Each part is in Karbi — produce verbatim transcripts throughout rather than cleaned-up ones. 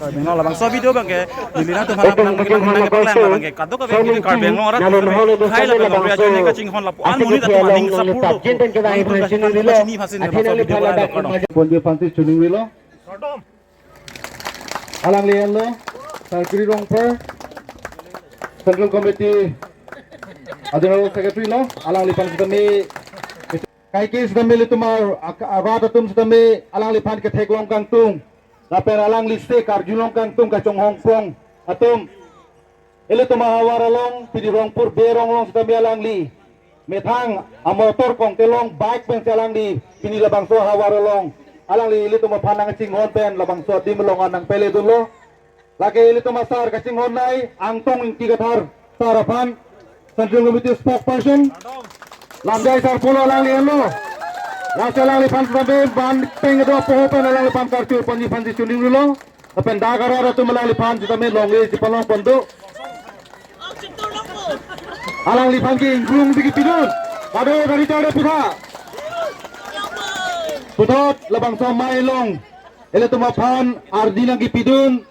Karbi Anglong labangso video abangke neli nangtum aphan nangpaklang abangke kadokave Karbi Anglong arat hai lapen longri ajoine kachinghon lapu-an monit atum aning sapurlo. Nangtum kachini aphansi labangso video abang kardom. Ponji aphansi choningrilo. Alangli henlo, Sarkiri Rongphar, Central Committee a-General Secretary lo, alangliphan sitame, kaike sitame ilitum a-, a-, arat atum sitame alangliphan ketheklong kangtung, lapen alangli se karjulong kangtung kachonghongpon atum. Ilitum ahavar along, pini Rongpur Berong along sitame alangli methang amotor kongte along bike pensi alangli pini labangso ahavar along alangli ilitum aphan nangchinghon pen labangso adim along nangpeledunlo. Lake ilitum asar kachinghon nai Angtong Ingti Kathar sar aphan, Central Committee spokesperson. Lamjai sar pulo alangli henlo. Lasi alangliphan sitame ban peng kedo apoho pen alangliphan karchu ponji aphansi choningrilo. Lapen dak arat atum alangliphan sitame longri chipalongpon do. Alangliphan ke ingkrungsi kepidun. Kadokave kari chare putha. Puthot labangso amei along ilitum aphan ardi nangkepidun.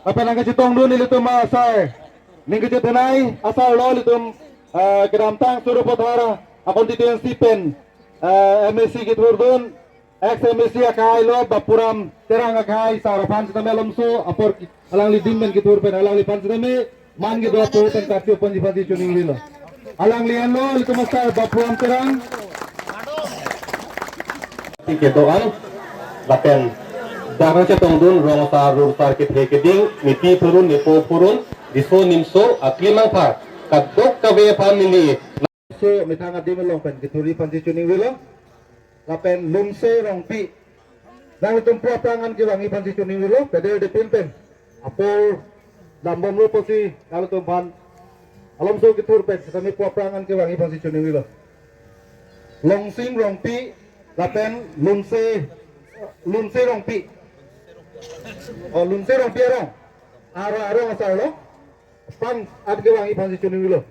Lapen nangkachetongdun ilitum asar. Ningkachethenei asar lo ilitum, eh, kedamtang Sarupathar a-constituency pen, eh, M A C kethurdun. Ex M A C akhai lo Bapuram Terang akhai sar aphan sitame alomso apor ki-, alangli adim pen kethur pen alangliphan sitame man kedo apoho pen karchu ponji aphansi choningrilo. Alangli henlo ilitum asar Bapuram Terang. Ti kedo-an lapen dak nangchetongdun rong asar ru asar kethe keding, nepi phurun nepo phurun, riso nimso aklim angpha kadokave aphan neli so methang adim along pen kethurji aphansi choningrilo. Lapen Lumse Rongpi. Nanglitum pu aphrang an kevangji aphansi choningrilo. Peder depin pen apor dambomlo pusi nanglitum aphan alomso kethur pen sitame pu aphrang an kevangji aphansi choningrilo. Longsing Rongpi lapen Lumse, Lumse Rongpi. Oh, Lumse Rongpi arong. Ara arong asar lo. Aphrang an kevangji aphansi choningrilo.